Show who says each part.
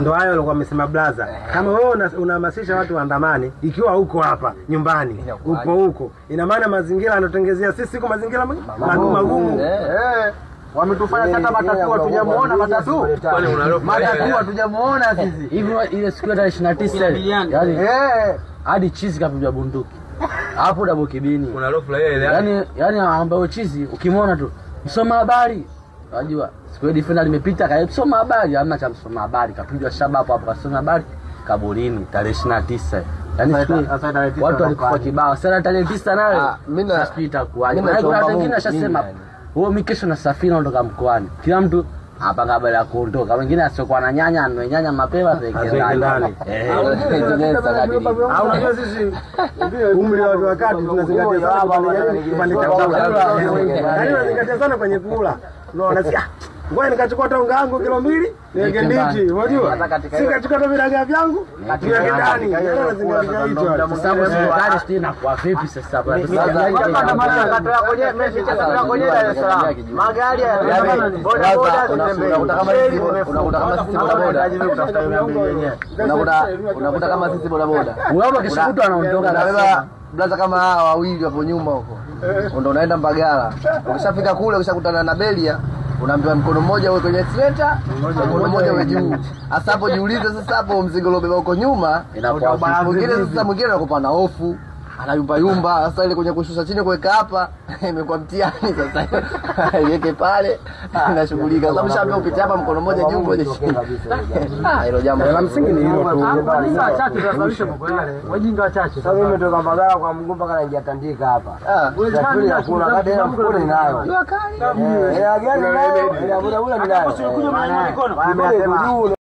Speaker 1: Ndo hayo alikuwa amesema blaza. Kama wewe unahamasisha watu waandamane ikiwa huko hapa nyumbani, upo huko, ina maana mazingira anatengezea sisi huko mazingira magumu.
Speaker 2: Wametufanya hata matatu hatujamuona matatu. Matatu hatujamuona sisi.
Speaker 3: Hivi ile siku ya tarehe 29 yani hadi chizi kapigwa bunduki. Hapo double kibini.
Speaker 4: Kuna rofu la yeye.
Speaker 3: Yaani ambayo chizi ukimwona tu msoma habari. Unajua siku ile defender limepita kae msoma habari, hamna cha msoma habari, kapigwa shaba hapo hapo kasoma habari kaburini tarehe 29. Yaani watu walikufa kibao. Sasa tarehe 9 nayo mimi sijui itakuwaje. Kuna wengine washasema wewe mimi kesho nasafiri naondoka mkoani. Kila mtu hapa kabla ya kuondoka. Wengine asiokuwa na nyanya anunue nyanya mapema tuweke ndani.
Speaker 1: Au unajua sisi umri wa wakati tunazingatia sana kipande cha kula. Yaani tunazingatia sana kwenye kula. Unaona sisi ngoja nikachukua tonga yangu kilo 2 niweke ndichi, unajua? Sikachukua hata vidagaa vyangu niweke ndani. Nazingatia hicho.
Speaker 3: Sasa hapo serikali sio inakuwa vipi sasa hapa?
Speaker 2: Kwenye Dar es Salaam. Magari ya boda boda
Speaker 5: unakuta unakuta kama sisi boda boda.
Speaker 3: Unaona kishukutu anaondoka
Speaker 5: na blaza kama hawa wawili hapo nyuma huko. Ndio unaenda Mbagala. Ukishafika kule ukishakutana na Belia unaambiwa mkono mmoja uwe kwenye accelerator, mkono mmoja uwe juu. Sasa hapo jiulize sasa hapo mzigo uliobeba huko nyuma mwingine sasa mwingine anakupa na hofu, anayumba yumba. Sasa ile kwenye kushusha chini kuweka hapa imekuwa mtihani sasa. Iweke pale inashughulika. Sababu shaambia upite hapa mkono mmoja juu mmoja chini. Hilo jambo
Speaker 1: la msingi ni hilo tu.
Speaker 2: Wajinga wachache tunasababisha mambo yale. Wajinga wachache.
Speaker 6: Sasa mimi nimetoka Mbagala kwa mguu mpaka najiatandika hapa. Safari ya kula kadi ya mkono ninayo.
Speaker 5: Jua kali.
Speaker 6: Eh, gari ninayo, boda boda ninayo.
Speaker 2: Mikono.